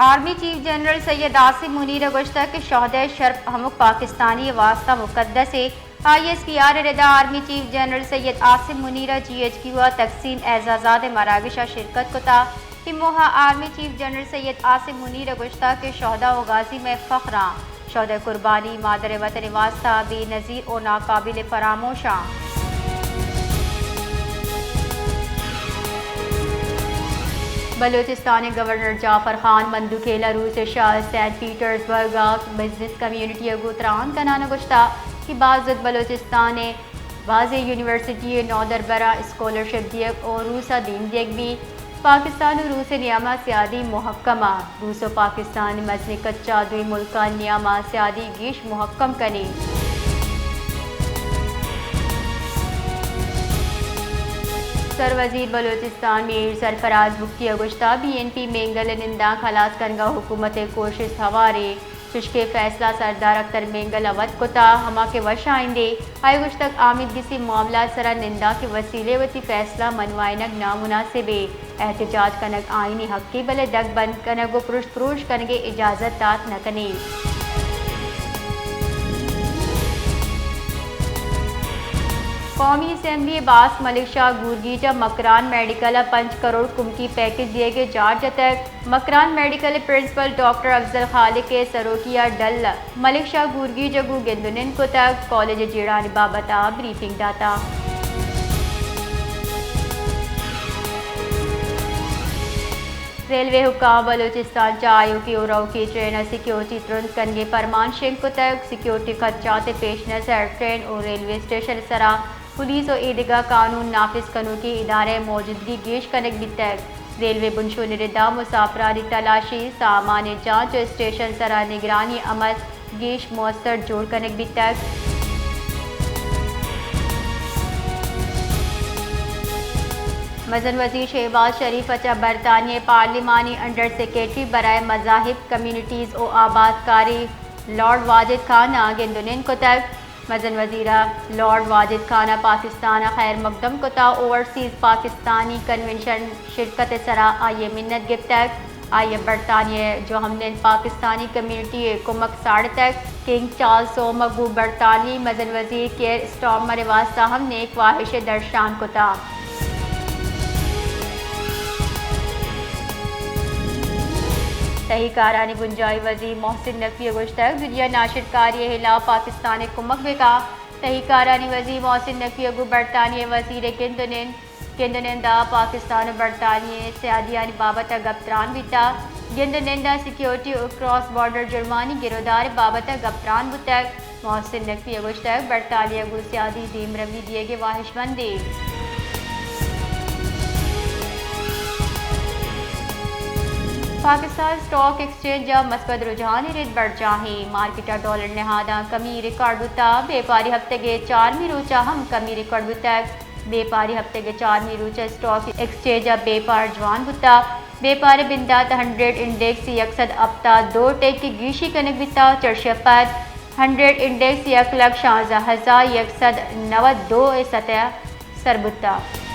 Army chief general Syed عاصم منیر ءَ گوشتگ کہ شہدائے شرپ ہمک پاکستانی ءِ واستہ مقدس اے۔ آئی ایس پی آر ءِ ردا آرمی چیف جنرل سید عاصم منیر ءَ جی ایچ کیو ءَ تقسیم اعزازات ءِ مراگش ءَ شرکت کتا۔ اے موہ ءَ آرمی چیف جنرل سید عاصم منیر ءَ گوشتا کہ شہدا و غازی مئے فخر آں۔ شہدا ءِ قربانی مادر وطن ءِ واستہ بے نظیر و ناقابل فراموش آں۔ بلوچستان ءِ گورنر جعفر خان مندوخیل ءَ روس ءِ شہر سینٹ پیٹرزبرگ ءَ بزنس کمیونٹی ءَ گوں تران کنان ءَ گوشتا کہ باز زوت بلوچستان ءِ بازیں یونیورسٹی ءِ نودربراں اسکالرشپ دیگ و روس ءَ دیم دیگ بیت۔ پاکستان و روس ءِ نیام ءَ سیادی مہکم ءَ۔ روس و پاکستان ءِ مزنیں کچ ءَ دوئیں ملکانی نیام ءَ سیادی گیش مہکم کنیں۔ سروزیر بلوچستان میر سرفراز بگٹی ءَ گوشتا، بی این پی مینگل ءِ نندانک ہلاس کنگ ءَ حکومت ءِ کوشست ہواریں۔ چشکہ فیصلہ سردار اختر مینگل ءَ وت کتا، ہما کہ وش آئندے۔ آئی ءَ گوشتگ، آمیدگسی معاملہ ءِ سرا نندانک ءِ وسیلے وتی فیصلہ منوائینگ نامناسبے۔ احتجاج کنگ آئینی حقے، بلے دگ بند کنگ و پرشت پروش کنگ ءِ اجازت دات نہ کنیں۔ قومی اسمبلی ءَ باسک ملک شاہ گورگیج ءَ مکران میڈیکل ءَ پنچ کروڑ کمکی پیکج دیگ ءِ جار جتگ۔ مکران میڈیکل ءِ پرنسپل ڈاکٹر افضل خالق ءِ سروکی ءَ ڈل ءَ ملک شاہ گورگیج ءَ گوں گند و نند کتگ، کالج ءِ جیڑھانی بابت ءَ بریفنگ داتگ۔ ریلوے حکام بلوچستان چہ آیوکیں و روکیں ٹرین ءَ سیکیورٹی ترند کنگ ءِ پرمان شنگ کتگ، سیکیورٹی خدشات ءِ پیش نظر ٹرین و ریلوے اسٹیشن ءِ سرا پولیس و ایدگہ قانون نافذ کنوکیں ادارہ ءِ موجودگی گیش کنگ بیتگ۔ ریلوے بنشون ءِ ردا مسافرانی تلاشی، سامان ءِ جانچ و اسٹیشن ءِ سرا نگرانی عمل گیش موثر جوڑ کنگ بیتگ۔ مزن وزیر شہباز شریف ءَ چہ برطانیہ ءِ پارلیمانی انڈر سیکرٹری برائے مذاہب، کمیونٹیز و آبادکاری لارڈ واجد خان ءَ گند و نند کتگ۔ مزن وزیر ءَ لارڈ واجد خان ءَ پاکستان ءَ خیر مقدم کت ءُ اوورسیز پاکستانی کنونشن شرکت ءِ سرا آئی ءِ منت گپتگ۔ آئی ءَ برطانیہ ءِ جوہمنند پاکستانی کمیونٹی ءِ کمک ساڑتگ۔ کنگ چارلس سوم ءَ گوں برطانوی مزن وزیر کیئر اسٹارمر ءِ واستہ ہم نیک واہش ءِ درشان کتگ۔ تہی کارانی بنجاہی وزیر محسن نقوی ءَ گوشتگ، دنیا ناشرکاری ءِ ہلاپ پاکستان ءِ کمک بہ کن۔ تہی کارانی وزیر محسن نقوی ءَ گوں برطانیہ ءِ وزیر ءِ گند ءُ نند، گند ءُ نند ءَ پاکستان ءُ برطانیہ ءِ سیادیانی بابت ءَ گپ تران بیتگ۔ گند ءُ نند ءَ سیکیورٹی ءُ کراس بارڈر جرمانی گرودار ءِ بابت ءَ گپ تران بوتگ۔ محسن نقوی ءَ گوشتگ، برطانیہ گوں سیادی دیمروی دیگ ءِ واہشمندیں۔ پاکستان اسٹاک ایکسچینج ءَ مثبت رجحان ءِ رد برجاہیں، مارکیٹ ءَ ڈالر نہاداں کمی ریکارڈ بوتگ، بیپاری ہفتگ ءِ چارمی روچ ءَ ہم کمی ریکارڈ بوتگ۔ بیپاری ہفتگ ءِ چارمی روچ ءَ اسٹاک ایکسچینج ءَ بیپار جوان بوتگ۔ بیپار ءِ بندات ہنڈریڈ انڈیکس یک سد ہپتاد دو ٹیک ءِ گیشی کنگ بیتگ، چرشی ءَ پد ہنڈریڈ انڈیکس یک لکھ شانزدہ ہزار یک سد نود دو ءِ سطح ءَ سر بوتگ۔